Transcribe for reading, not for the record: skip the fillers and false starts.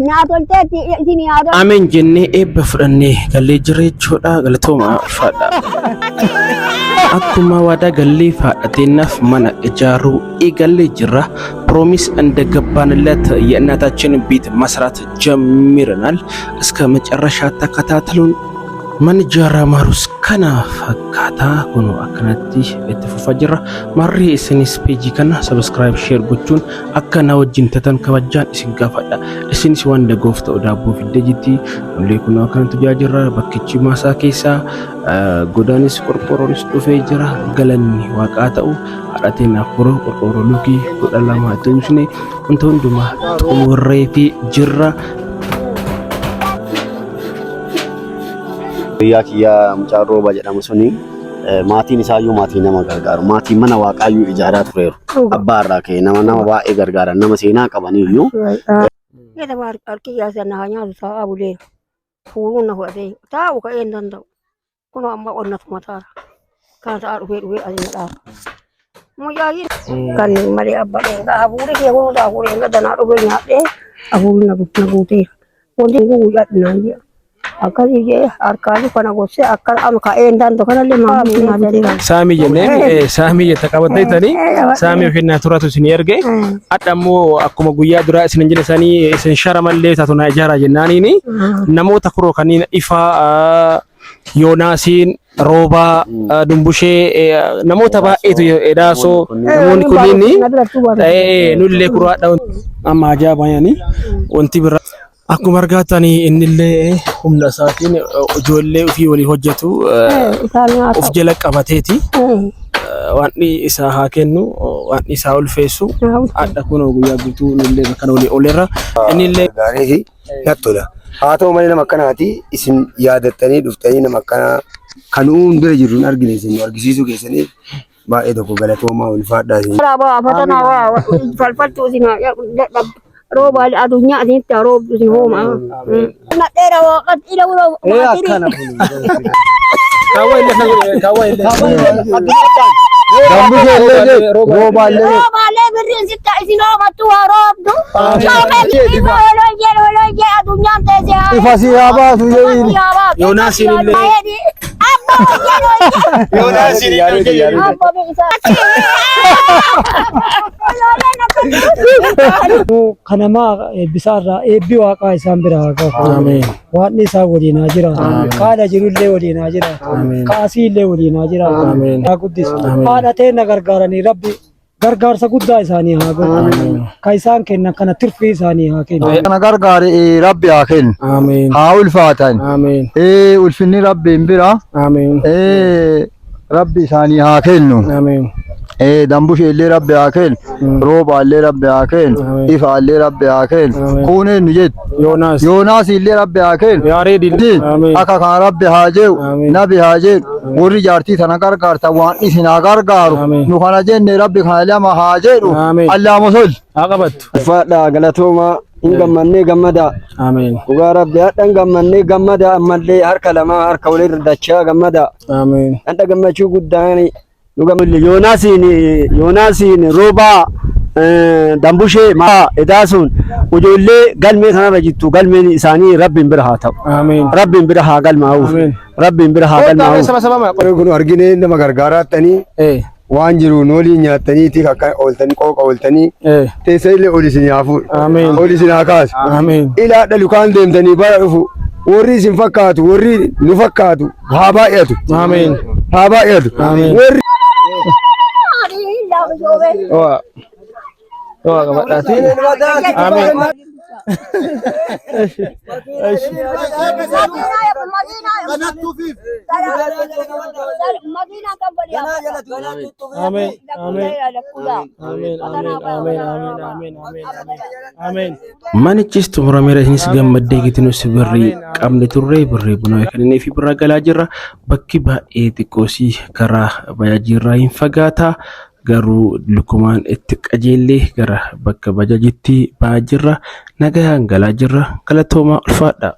Naa tolteetti isin haa toltu. Ameen jennee eebba fudhannee gallee jirra jechuudha. Galatooma ulfaadha. Akkuma waadaa gallee haadhateennaaf mana ijaaruu eegallee jirra. Promise እንደገባንለት የእናታችን ቤት መስራት ጀምረናል። እስከ መጨረሻ ተከታተሉን። Manni ijaaramaa kana fakkaata kun akkanatti itti fufaa jira. Marri isinis peejii kana subscribe, share gochuun akka na wajjin tatan kabajaan isin gaafadha. Isinis waan dagoof ta'u daabboo fiddee jirti. Nullee kun akkanatti hojjaa jirra. Bakkichi maasaa keessaa godaanis qorqorroonis dhufee jira. Galanni waaqaa ta'u haadhateen afur qorqorroo lukii 12 itti uwwisne wanta hundumaa xumurreefi jirra. Biyyaa kiyyaa mucaan Rooba jedhamu suni maatiin isaayyuu maatii nama gargaaru. Maatiin mana waaqaayyuu ijaaraa tureeru. Abbaa irraa ka'e nama nama baay'ee gargaaran, nama seenaa qabaniyyuu. Jedhama harki yaasa na haa nyaatu taa'aa buleera. Fuuruun na fudhatee taa'u ka'ee hin danda'u. Kunoo amma onnatu mataara. Kana ta'aa dhufee dhufee asii na dhaaba. Mucaayyii kan malee abba dheengaa hafuurri kee kun hafuurri hin gadanaa dhufee nyaadhee hafuurri na guuteera. Wanti kun guyyaa naan jedha. Akkasii jedhee harkaa luka na gorsee akka amma ka'ee hin danda'u kanallee maamilli naa biteera. Saamii jenneen saamii jette qabatteettanii saamii yookiin naa turatu isin erge. Hadha immoo akkuma guyyaa duraa isin jedhe sanii isin shara mallee taatu naa ijaaraa jennaaniini namoota kuroo kanneen ifaa Yoonaasiin Roobaa Dumbushee namoota baay'eetu Edaasoo namoonni kunniin nullee kuroo hadha amma ajaa'ibanii wanti biraa. Akkuma argaatanii innillee humna isaatiin ijoollee ofii walii hojjetu of jala qabateeti. Waan isaa haa kennu, waan isaa ulfeessu. Hadha kun guyyaa guutuu nullee bakka walii oolerra. Innillee Gaarii fi natti tola. Haa ta'u malee nama akkanaati isin yaadattanii dhuftanii nama akkanaa kan uun bira jirru hin argine isin nu argisiisuu keessaniif baay'ee tokko galatoomaa, ulfaadhaa isin. Raabaa fatanaa waa falfaltuu isin dadhabdu. Rooba addunyaa isinitti haa roobdu isin hooma. Nadheera waaqatti ila uloo Akkana kun. Kaawwa illee, kaawwa illee. Dambushee illee, roobaa illee. Roobaalee birriin sitta isin hoomattu haa roobdu. Soomee holojjee holojjee addunyaan teesse haa. Ifa si haa baasu jedhiin. Yoonaasiin illee. Abba hojjee hojjee. Yoonaasiin illee. Abba isaa. Kanamaa eebbisaarraa eebbi waaqaa isaan bira haa gahu. Ameen. Waaqni isaan waliin haa jiraatu. Kaadha jirullee waliin haa jiraatu. Kaasii illee waliin haa jiraatu. Ameen. Haa guddisu. Haadha teenna gargaaranii Rabbi gargaarsa guddaa isaanii haa godhu. Ka isaan kennan kana tirfii isaanii haa kennu. Kana gargaare Rabbi haa kennu. Ameen. Haa ulfaatan. Ameen. Ulfinni Rabbiin bira. Ameen. Rabbi isaanii haa kennu. Ameen. Dambushee illee Rabbi haa kennu. Roobaa illee Rabbi haa kennu. Ameen. Ifaa illee Rabbi haa kennu. Ameen. Kuun eenyu jettu? Yoonaas. Yoonaas illee Rabbi haa kennu. Yaareed illee. Ameen. Akka kana Rabbi haa jedhu. Ameen. Nabi haa jedhu. Warri jaartii tana gargaartan waan isin haa gargaaru. Ameen. Nu kana jenne Rabbi kana lama haa jedhu. Ameen. Allaama sol. Haa qabattu. Ulfaadhaa, galatoomaa, hin gammannee gammadaa. Ameen. Dhugaa Rabbi hadhan gammannee gammadaa, ammallee harka lamaa harka walirra dachaa gammadaa. Ameen. Hadha gammachuu guddaan nu gammadne. Yoonaasiin, Roobaa, Dambushee maa Edaasuun ijoollee galmee kanarra jirtu galmeen isaanii Rabbiin bira haa ta'u. Ameen. Rabbiin bira haa galmaa'uuf. Ameen. Rabbiin bira haa galmaa'uuf. Saba saba Kun argine nama gargaaraattanii waan jiru noolii nyaattaniiti akka ooltanii qooqa ooltanii teessa illee ol isin haa fuudhu. Ameen. Ol isin haa kaasu. Ameen. Ilaadha lukaan deemtanii bara dhufu warri isin fakkaatu, warri nu fakkaatu haa baay'atu. Ameen. Haa baay'atu. Ameen. Warri Owa. Owa qabadhaati. Ameen. Ameen. Ameen. Ameen. Ameen. Ameen. Ameen. Ameen. Ameen. Ameen. Manichis xumurameera, isinis gammaddee gitinus birrii qabne turre birrii buna kennee fi birraa galaa jirra. Bakki baay'ee xiqqoosii karaa bajaajiirraa hin fagaata. Garuu lukumaan itti qajeellee gara bakka bajaajitti ba'aa jirra. Nagayaan galaa jirra. Galatoomaa, ulfaadha.